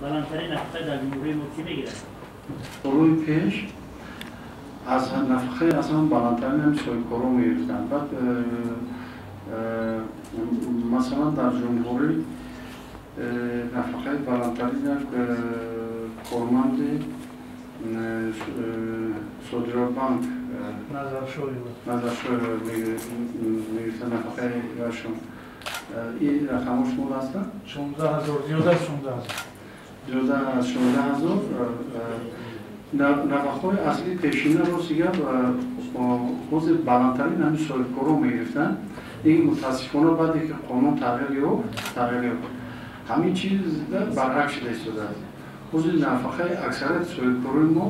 Баландтарин нафақа дар ҷумҳурии мо кӣ мегирад? Солҳои пеш аз нафақаи аз ҳама баландтарин ҳам соҳибкорон мегирифтанд. Баъд масалан дар ҷумҳурӣ нафақаи баландтарин як корманди Содиротбанк Назаршоева мегирифта нафақаи вашон. Ин рақамҳо шумо ҳастанд? 16 000, зиёда аз 16 000. Зиёда аз 16 000. Нафақаҳои аслии пешина, рости гап, ҳозир баландтарин ҳамин соҳибкорон мегирифтанд. Ин мутаассифона баъде ки қонун тағйир ёфт, ҳамин чиз баръакс шуда истодааст. Ҳозир нафақаи аксарияти соҳибкорони мо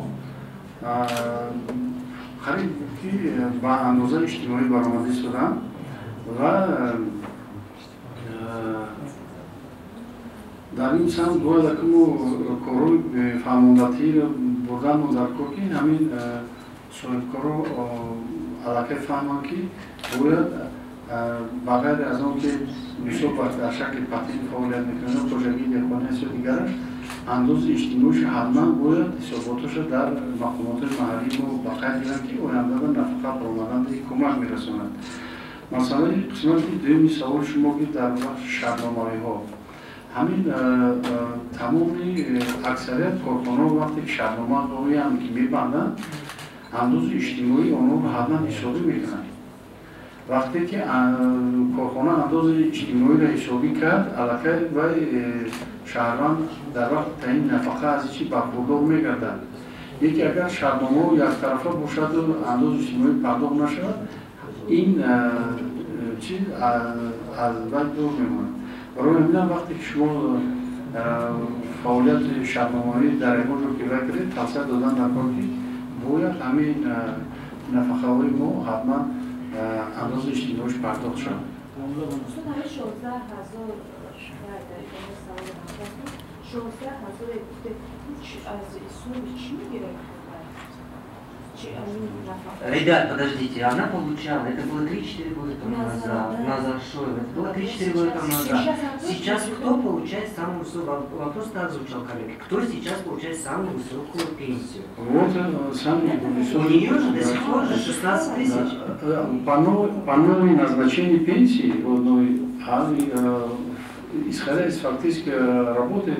қариб ки ба андозаи иҷтимоӣ баромада истодаанд ва дар ин самт бояд ака мо корҳои фаҳмондатиро бурданмо дар кор, ки ҳамин соҳибкоро аллакай фаҳманд, ки бояд ба ғайри аз он ки мисол дар шакли патент фаъолият мекунанд, хоҷагии деҳқонӣ аст ё дигараш, андози иҷтимоиша ҳатман бояд ҳисоботаша дар мақомоти маҳаллии мо ба қайд гиранд, ки ояндада нафақа баромадан кӯмак мерасонад. Масъалаи қисмати дуюми саволи шумо, ки дар бахши шартномавиҳо, ҳамин тамоми аксарият корхонаҳо вақте ки шартномаҳоям ки мебанданд, андози иҷтимоии онҳоро ҳатман ҳисобӣ мекунанд. Вақте ки корхона андози иҷтимоиро ҳисобӣ кард, аллакай вай шаҳрванд дар вақти таъини нафақа аз ин чи бархурдор мегардад. Яке агар шартномаҳо яктарафа бошаду андози иҷтимоӣ пардохт нашавад, ин чиз аз вай дур мемонад. Барои ҳаминам вақте ки шумо фаъолияти шартномавӣ дар ягон ҷо ки вай кардед, тавсия додан дар кор, ки бояд ҳамин нафақаҳои мо ҳатман андози иҷтимоиш пардохт шавад. Устод, ҳамин 16 000, 16 000 гуфте, аз ҳисоби чӣ мегирад? Ребят, подождите, она получала, это было 3-4 года тому назад, да. Назаршоева, это было 3-4 года тому назад. Сейчас кто получает самую высокую, вопрос так звучал, коллеги, кто сейчас получает самую высокую пенсию? Вот самый высокий. У нее же до сих пор же 16 тысяч. По новой назначению пенсии, вот, ну, исходя из фактической работы,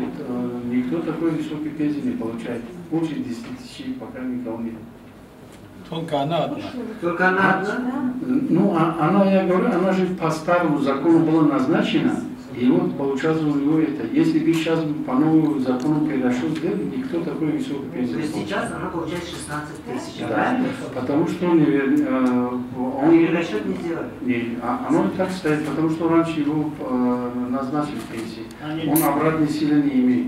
никто такой высокой пенсии не получает. Больше 10 тысяч пока никого нет. Только она одна. Только она одна? Ну, она, я говорю, она же по старому закону была назначена, и вот получается у него это. Если бы сейчас по новому закону перерасчет сделали, никто такой высокой пенсии То не есть получит. Сейчас она получает 16 тысяч, Да, правильно? Потому что он, он Перерасчет не сделали. Не, оно и так стоит, потому что раньше его назначили в пенсии. Они Он обратной силы не имеет.